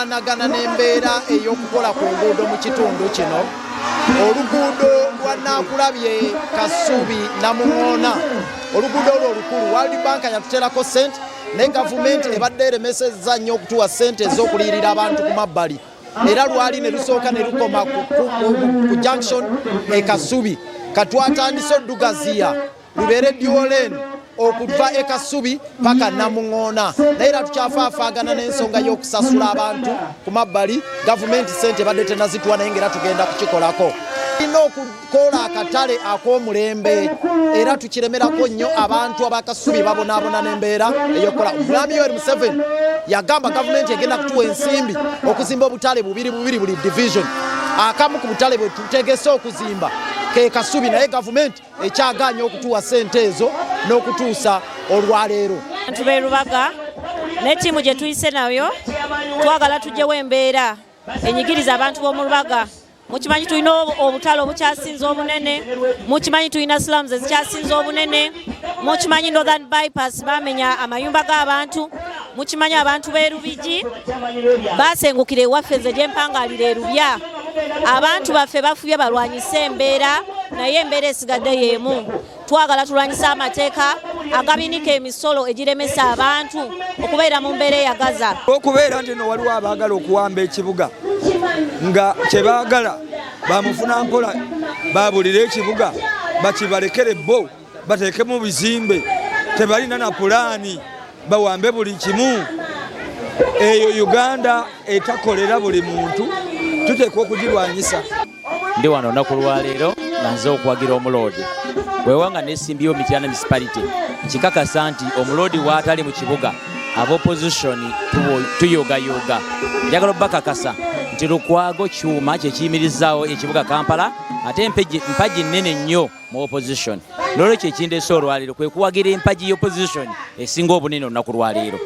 Okulwanagana n'embeera ey'okukola ku nguudo mu kitundu kino, oluguudo lwa Naakulabye Kasubi Namuŋoona, oluguudo olwo olukulu, World Bank yatuterako sente, naye gavumenti ebadde eremesezza nnyo okutuwa sente ez'okuliyirira abantu ku mabbali. Era lwali ne lusooka ne lukoma ku junction e Kasubi. Katwatandise oddugaziya lubeere dual lane okuva e Kasubi paka Namuŋoona, naye era tukyafaafaagana n'ensonga y'okusasula abantu ku mabbali. Gavumenti sente ebadde tenazituwa, naye ngaera tugenda kukikolako. Tulina okukola akatale ak'omulembe, era tukiremerako nnyo. Abantu abakasubi babonaabona n'embeera ey'okukola. Omwami Yoweri Museveni yagamba gavumenti egenda kutuwa ensimbi okuzimba obutale bubiri bubiri buli division. Akamu ku butale bwe tutegese okuzimba ke Kasubi, naye gavumenti ekyagaanya okutuwa sente ezo n'okutuusa olwaleero. Abantu b'e Rubaga ne ttiimu gye tuyise nayo twagala tugyewo embeera enyigiriza abantu b'omu Rubaga. Mukimanyi tulina obutale obukyasinze obunene, mukimanyi tulina slums ezikyasinze obunene, mukimanyi Northern Bypass bamenya amayumba g'abantu, mukimanyi abantu b'e Lubigi basengukira ewaffe. Nze gye mpangalira e Lubya, abantu baffe bafubye balwanyise embeera, naye embeera esigadde y'emu. Twagala tulwanyise amateeka agabinika emisolo egiremesa abantu okubeera mu mbeera eyagaza. Okubeera nti no waliwo abaagala okuwamba ekibuga, nga kyebaagala bamufuna mpola babulire ekibuga, bakibalekere bo bateekemu bizimbe. Tebalina na pulaani, bawambe buli kimu. Eyo Uganda etakolera buli muntu tuteekwa okugirwanyisa. Ndi wano olunaku lwaleero nga nze okuwagira omuloodi wewa nga nesimbyewo Mityana Municipality. Nkikakasa nti omuloodi waatali mu kibuga, aba opposition tuyogayoga. Njagala obbakakasa nti Lukwago kyuma kyekiyimirizaawo ekibuga Kampala, ate mpagi nnene nnyo mu opposition. Nolwekyo ekindeese olwaleero kwe kuwagira empagi y'opposition esinga obunene olunaku lwaleero.